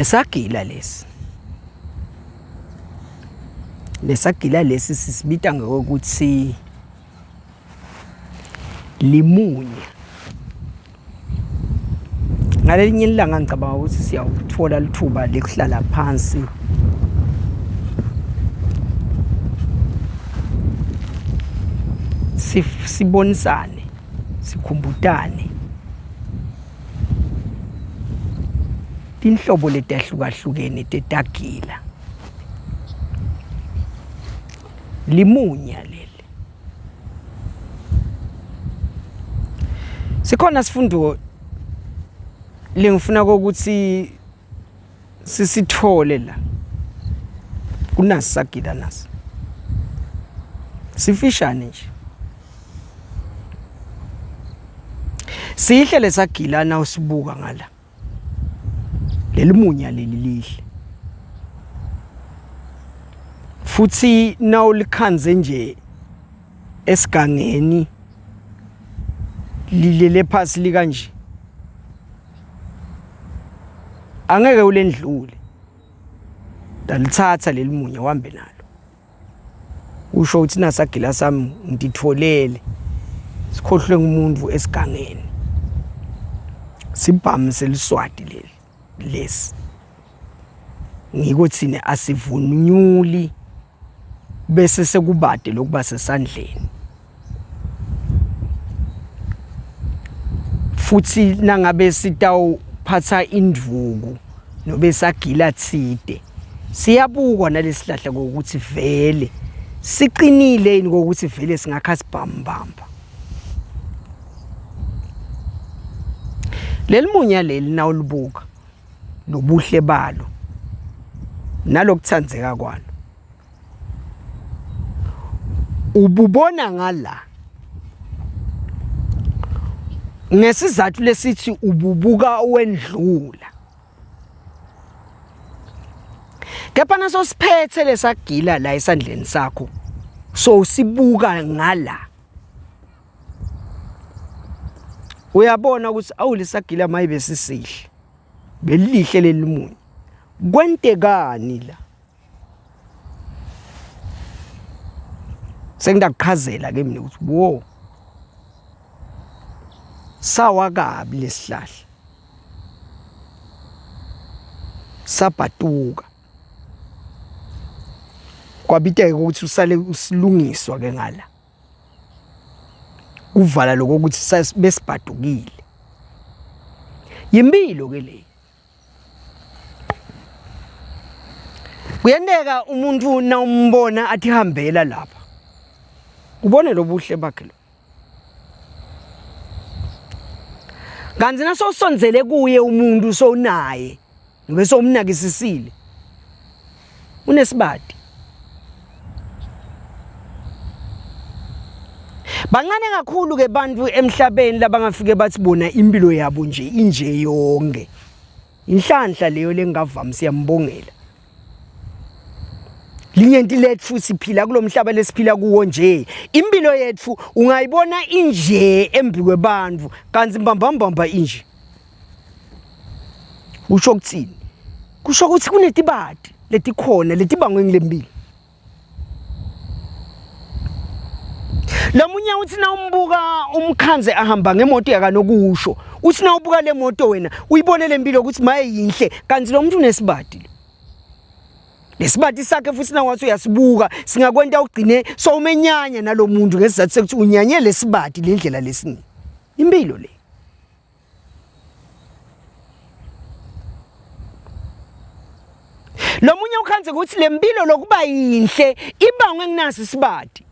Esagila lesi. Lesagila lesi sisibita ngokuthi limunya. Ngalelinye ilanga ngicabanga ukuthi siyawuthola lithuba lekuhlala phansi sibonisane sikhumbutane tinhlobo letahlukahlukene tetagila limunya leli sikhona sifundo lengifuna ukuthi sisithole la kunasi sagila nasi sifishane nje sihle lesagila na usibuka ngala lelimunya leli lihle futhi nawulikhanze nje esigangeni lilele phasi likanje angeke ulendlule ndalithatha leli munye uhambe nalo usho ukuthi nasagila sami ngititholele sikhohlwe ngumuntu esigangeni sibhamu seliswati leli lesi ngiko thina asivunyuli bese sekubade lokuba sesandleni futhi nangabe sitawuphatha indvuku nobe sagila tsite siyabukwa nalesihlahla kokuthi vele siqinile yini kokuthi vele singakha sibhambamba leli munya leli nawulibuka nobuhle balo nalokuthandzeka kwalo ububona ngala ngesizathu lesithi ububuka wendlula kepha nasosiphethe lesagila la esandleni sakho so usibuka ngala uyabona ukuthi awulisagila mayibe sisihle belihle lelimunye kwentekani la Sengidakuchazela ke mina ukuthi wo sawa kabi lesihlahla sabhatuka kwabiteka ukuthi usale usilungiswa ke ngala kuvala lokho ukuthi besibhadukile yimpilo ke le Kuyenteka umuntu nawumbona athi hambela lapha. Ubone lobuhle bakhe lo. Kanti nasosondzele kuye umuntu sowunaye ngobe sowumnakisisile. Unesibadi. Bancane kakhulu ke bantu emhlabeni labangafike bathi bona impilo yabo nje inje yonke. Inhlanhla leyo lengavami siyambongela. Linyenti lethu siphila kulomhlaba lesiphila kuwo nje. Impilo yethu ungayibona inje embi kwebantu kanti mbambambamba inje. Usho ukuthini? Kusho ukuthi kunetibati letikhona letibangwe ngilempilo. Lamunye uthi nawumbuka umkhanze ahamba ngemoto yakanokusho uthi nawubuka le moto wena uyibone le mpilo ukuthi maye yinhle kanti lo muntu unesibadi lo lesibadi sakhe futhi nawathi uyasibuka singakwenta ugcine sowumenyanya nalomuntu ngesizathu sekuthi unyanye lesibadi lendlela lesini impilo le Lo munye ukhanze ukuthi le mpilo lokuba yinhle ibangwe nginasi isibadi.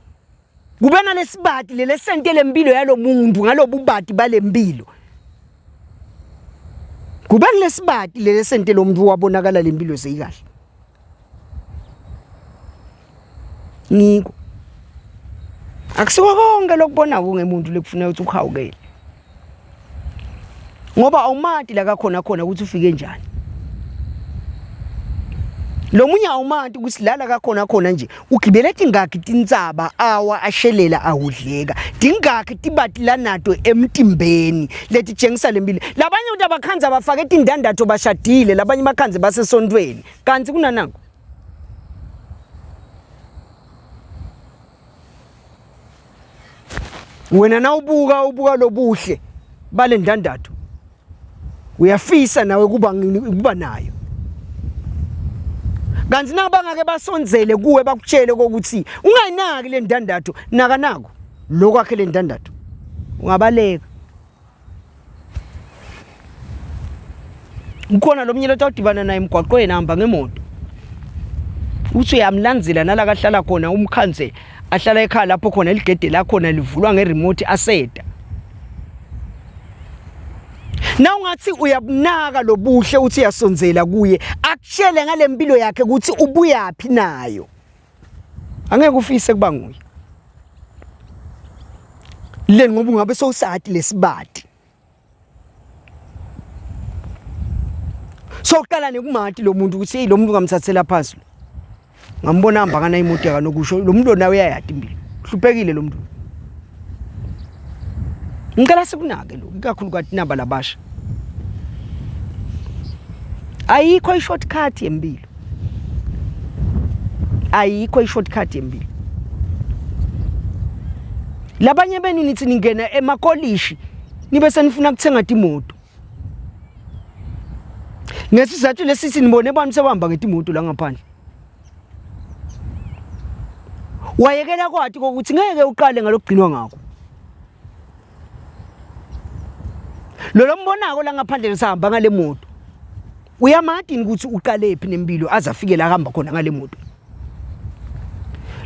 Kube nalesibadi lelesente lempilo yalomuntu ngalobubadi balempilo. Kube kulesibadi lelesente lomuntu wabonakala lempilo seyikahle. Ngiko. Akusiko konke lokubonako ngemuntu lekufuneka ukuthi ukhawukele. Ngoba awumati la kakhona khona ukuthi ufike njani. Lo munye awumanti ukuthi lala kakhona khona nje ugibele tingakhi tintsaba awa ashelela awudleka tingakhi tibati lanato emtimbeni letitshengisa lempilo. Labanye ukuthi abakhanza bafake tindandatho bashadile, labanye bakhanze basesontweni kanti kunanako. Wena nawubuka ubuka lobuhle bale ndandatho uyafisa nawe kuba kuba nayo. Kanti nabangake basondzele kuwe bakutshele kokuthi ungayinaki le ndandatho, naka nako lokwakhe le ndandatho, ungabaleka. Kukhona lo mnye lotawudibana naye emgwaqweni ahamba ngemoto, uthi uyamlandzela nala kahlala khona, umkhanze ahlala ekhaya lapho khona ligede lakhona livulwa ngeremote aseda. Na ungathi uyabunaka lobuhle uthi uyasondzela kuye akutshele ngalempilo yakhe ukuthi ubuyaphi nayo, angeke ufise kuba nguye leni ngoba ungabe sowusati lesibati soqala nekumati lo muntu ukuthi hey lo muntu ngamthathela phansi lo ngambona hamba kana imoto yakanokusho lo muntu nawe uyayati impilo hluphekile lo muntu. Ngicela sikunake lokhu ikakhulukazi naba labasha. Ayikho i-shortcut yempilo, ayikho i-shortcut yempilo. Labanye benu nithi ningena emakolishi nibe senifuna kuthenga timoto ngesizathu lesithi nibone abantu sebahamba ngetimoto la ngaphandle. Wayekela kwati kokuthi ngeke uqale ngalokugcinwa ngakho. Lo lombonako la ngaphandle lisahamba ngale moto uyamati ukuthi uqalephi nempilo aze afike la hamba khona ngale moto.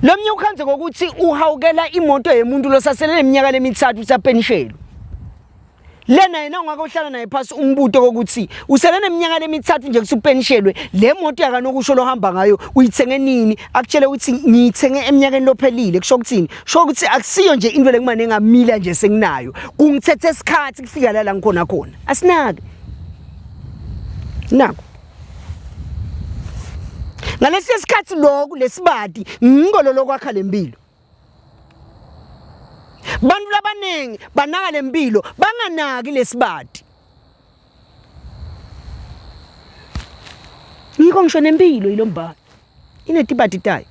Lomnye ukhanze ngokuthi uhawukela imoto yemuntu losasele neminyaka lemithathu usapenishelo. Lena yena ungake uhlala naye phasi umbuto kokuthi usele neminyaka lemithathu nje kusupenishelwe, le moto yakanokusho lohamba ngayo uyithenge nini? Akutshele ukuthi ngiyithenge eminyakeni lophelile. Kusho ukuthini? Sho ukuthi akusiyo nje into lekumane ngamila nje senginayo, kungithethe isikhathi kufika la la ngikhona khona. Asinake nako ngalesi sikhathi lokhu lesibati ngiko lokwakha lempilo. Bantu labaningi banaka lempilo banganaki lesibati. Ngikho ngisho nempilo ilombala inetibati tayo.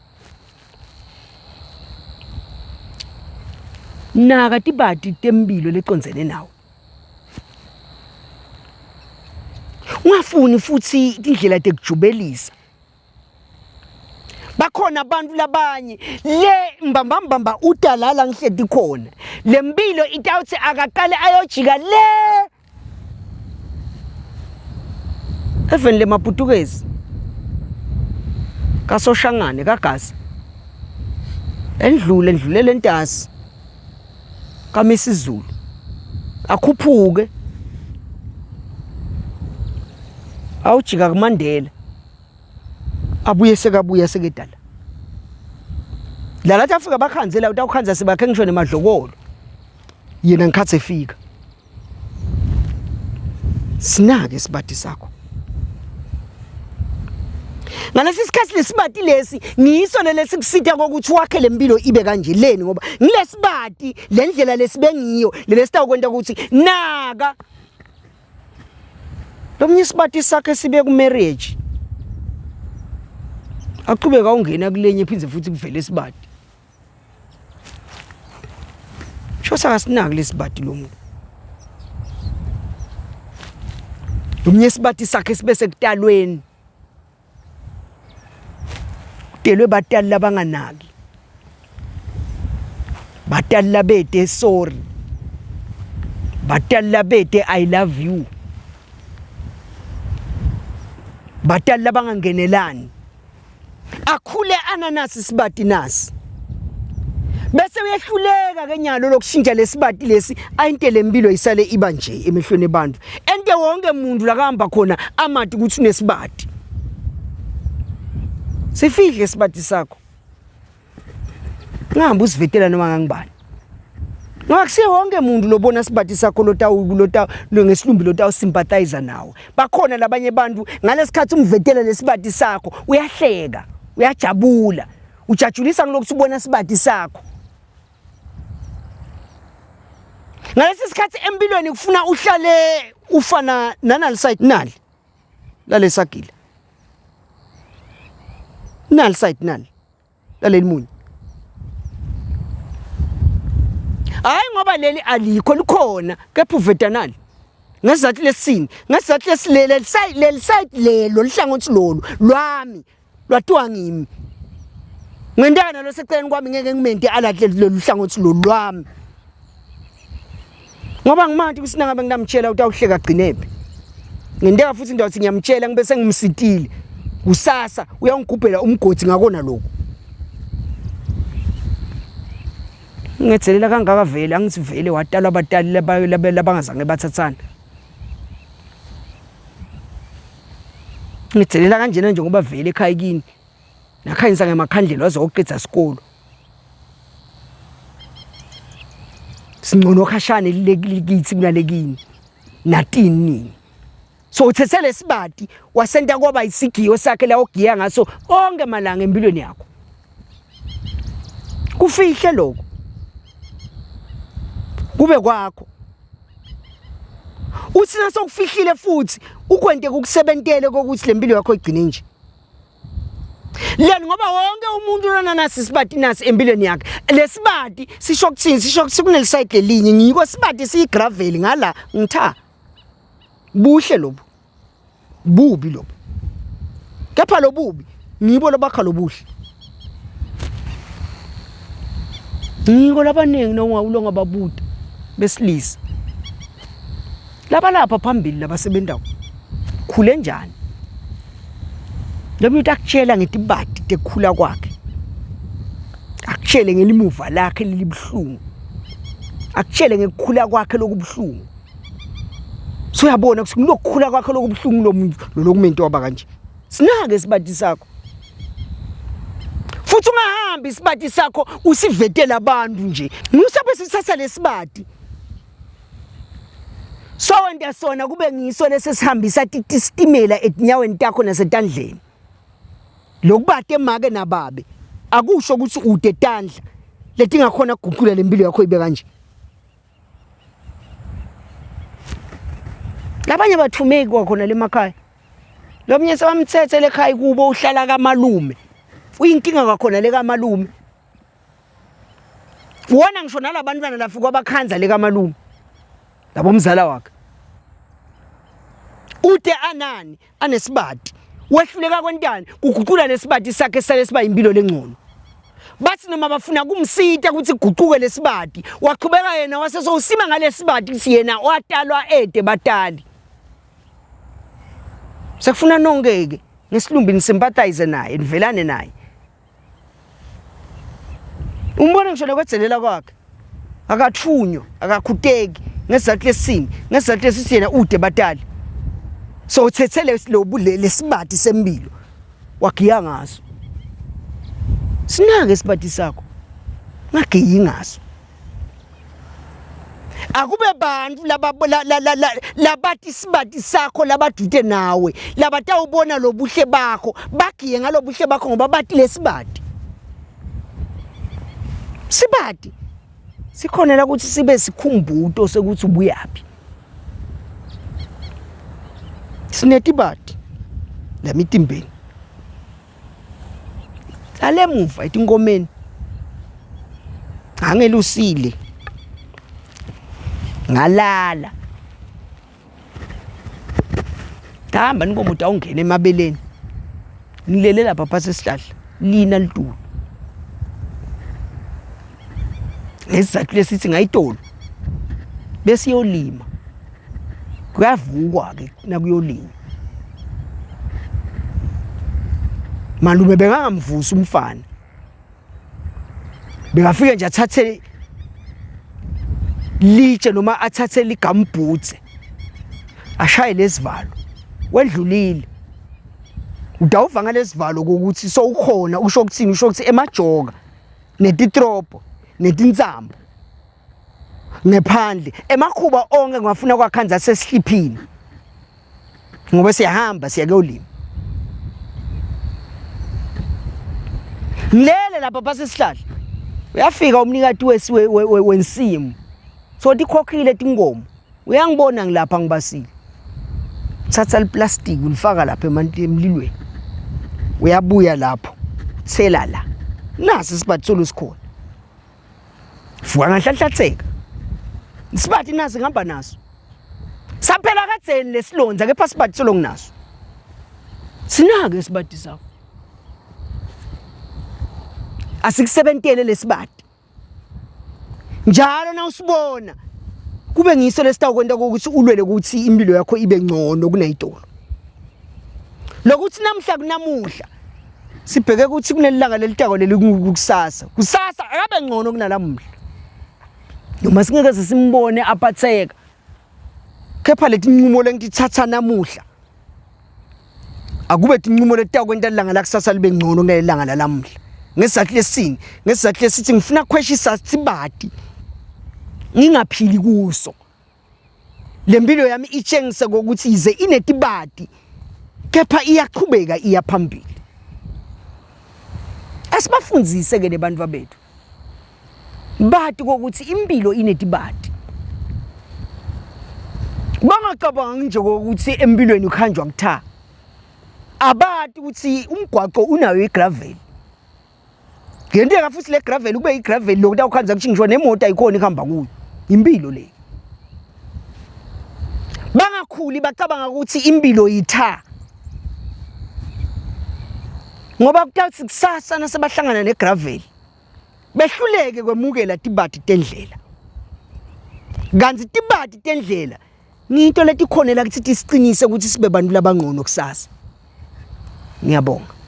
Naka tibati tempilo lecondzene nawe. Ungafuni futhi tindlela tekujubelisa. Bakhona abantu labanye le mbamba mbamba utalala ngihleti khona le mpilo itawuthi akaqale ayojika le eveni lemaputukezi kasoshangane kagazi endlule endlulele entasi kaMisizulu akhuphuke awujika kuMandela abuye sekabuya sekedala la lathi afika bakhanzela utawukhanza sebakhe ngisho nemadlokolo yena ngikhathi efika. Sinake isibati sakho ngalesi sikhathi. Lesibati lesi ngiso lesi kusitha kokuthi wakhe lempilo ibe kanje leni, ngoba ngilesibati lendlela lesibengiyo lelesitawukwenta ukuthi naka lomnye isibati sakhe sibe ku marriage aqhubeka ungena kulenye phindze futhi kuvele isibati. Sho akasinaki lesibati lo muntu. Lomnye isibati sakhe sibe sekutalweni. Utelwe batali labanganaki. Batali labete sorry. Batali labete I love you. Batali labangangenelani. Akhule ananasi sibati nasi. Bese uyehluleka ke nyalo lokushintsha lesibati lesi ayinte lempilo isale iba nje emehlweni ebantu. Ente wonke umuntu lakahamba khona amati ukuthi unesibati. Sifihle isibati sakho. Ngihamba usivetela noma ngangibani. Ngoba kusiye wonke umuntu lobona sibati sakho lotawu lotawu ngesilumbi lotawu sympathize nawe. Bakhona labanye abantu ngalesikhathi umvetela lesibati sakho uyahleka, uyajabula. Ujatshulisa ngilokuthi ubona sibati sakho. Ngalesi sikhathi empilweni kufuna uhlale ufana nanali side nali lalesagila. Nali side nali. Laleli munye. Hayi ngoba leli alikho likhona kepha uveta nali. Ngesizathu lesini, ngesizathu lesilele leli side lelo lihlangothi lolu lwami lwatiwa ngimi. Ngentana lo seceleni kwami ngeke ngimente alahle lolu hlangothi lolu lwami. Ngoba ngimanti ukuthi nangabe nginamtshela utawuhleka gcinephi. Ngenteka futhi indawo ukuthi ngiyamtshela ngibe sengimsitile. Kusasa uyangigubhela umgodi ngakona lokho. Ngedzelela kangaka vele angithi vele watalwa abatali labangazange bathathana. Ngidzelela kanjena nje ngoba vele ekhaya kini. Nakhanyisa ngemakhandlela waze wayoqeda isikolo. Singcono khashane likithi kunalekini. Natini nini. So uthethe lesibati wasenta kwaba isigiyo sakhe la ogiya ngaso onke malanga empilweni yakho. Kufihle lokho. Kube kwakho. Uthi nasokufihlile futhi ukwente kukusebentele kokuthi lempilo yakho igcine nje. Leni ngoba wonke umuntu lona nasi sibati nasi empilweni yakhe. Lesibati sisho kuthini? Sisho ukuthi kunelisayidi lelinye ngiko sibati siyigravel ngala ngitha. Buhle lobu. Bubi lobu. Kepha lobubi ngibo lobakha lobuhle. Ngiko labaningi noma ulongababuta besilisa. Laba lapha phambili labasebendawo. Khule njani? Lo muntu akutshela ngetibati tekukhula kwakhe. Akutshele ngelimuva lakhe lelibuhlungu. Akutshele ngekukhula kwakhe lokubuhlungu. Suyabona ukuthi kulokukhula kwakhe lokubuhlungu lo muntu lo lokumento waba kanje. Sinake isibati sakho. Futhi ungahambi isibati sakho usivetele abantu nje. Musabe sithatha lesibati. Sowenta sona kube ngiso lesesihambisa tisitimela etinyaweni takho nasetandleni. Lokubate make nababe akusho ukuthi ude tandla letingakhona kuguqula lempilo yakho ibe kanje. Labanye bathumeki kwakhona lemakhaya. Lomnye sebamthethe lekhaya kubo uhlala kamalume. Uyinkinga kwakhona lekamalume. Wona ngisho nalabantwana lafika abakhandla lekamalume. Labo mzala wakhe. Ude anani anesibati. Wehluleka kwentani kuguqula lesibati sakhe sale siba impilo lengcono. Bathi noma bafuna kumsita ukuthi kuguquke lesibati, waqhubeka yena wase sowusima ngalesibati ukuthi yena watalwa ede batali. Sekufuna nonke ke ngesilumbi nisympathize naye, nivelane naye. Umbona ngisho nokwedzelela kwakhe. Akathunywa, akakhuteki ngesizathu lesini, ngesizathu lesithi yena ude batali. So uthethe lobu lesibati sempilo wagiya ngaso. Sinake isibati sakho. Ngagiyi ngaso. Akube bantu labati isibati sakho labadude nawe labatawubona lobuhle bakho bagiye ngalobuhle bakho ngoba bati lesibati. Sibati sikhona la ukuthi sibe sikhumbuto sekuthi ubuyaphi. Sinetibati lamitimbeni. Alemuva etinkomeni. Angelusile. Ngalala. Hamba inkomo utawungena emabeleni. Ngilele lapha phasi esihlahla. Lina litulu. Ngesizathu lesithi ngayitolo. Besiyolima. Kuyavukwa ke nakuyolima. Malume bekangamvusi umfana. Bekafike nje athathe litshe noma athathe ligambhutse ashaye lesivalo wedlulile udawuva ngalesivalo ukuthi sowukhona usho ukuthini usho ukuthi emajoka netitropo netintsambo. Ngephandle emakhuba onke ngwafuna kwakhanza sesihliphini. Ngoba siyahamba siya kuyolima. Ngilele lapha phasi esihlahla. Uyafika umnikati wesi wensimu. So tikhokhile tinkomo. Uyangibona ngilapha ngibasile. Thatha liplastic ulifaka lapha emlilweni. Uyabuya lapho. Thela la. Nasi isibhathi solo sikhona. Vuka nganhlanhlatheka. Isibathi nasi ngihamba naso. Saphela kadzeni lesilonza kepha sibathi solo nginaso. Sinake isibadi sakho. Asikusebentele lesibadi. Njalo nawusibona kube ngiso lesitawukwenta ukuthi ulwele ukuthi impilo yakho ibe ngcono kunayitolo. Lokuthi namhla kunamuhla sibheke ukuthi kunelilanga lelitako leli kusasa. Kusasa akabe ngcono kunalamuhla. Noma singeke sesimbone aphatheka. Kepha letinqumo lengititsatsa namuhla akube tinqumo letitakwenta lilanga lakusasa libe ngcono kunalelanga lalamuhla. Ngesizathu lesini? Ngesizathu lesithi ngifuna kukhweshisa sibati ngingaphili kuso. Le mpilo yami itshengise kokuthi yize inetibati kepha iyaqhubeka iya phambili. Asibafundzise ke lebantfu bethu. Bati kokuthi impilo inetibati. Bangacabangi nje kokuthi empilweni kuhanjwa kutha. Abati ukuthi umgwaqo unayo igravel. Ngenteka futhi le gravel kube igravel lokhu awukhanza ukuthi ngisho nemoto ayikhona ihamba kuyo. Impilo le. Bangakhuli bacabanga ukuthi impilo yitha. Ngoba kutawuthi kusasa nasebahlangana negravel behluleke kwemukela tibati tendlela. Kanti tibati tendlela ngito letikhonela ukuthi tisiqinise ukuthi sibe bantu labangcono kusasa. Ngiyabonga.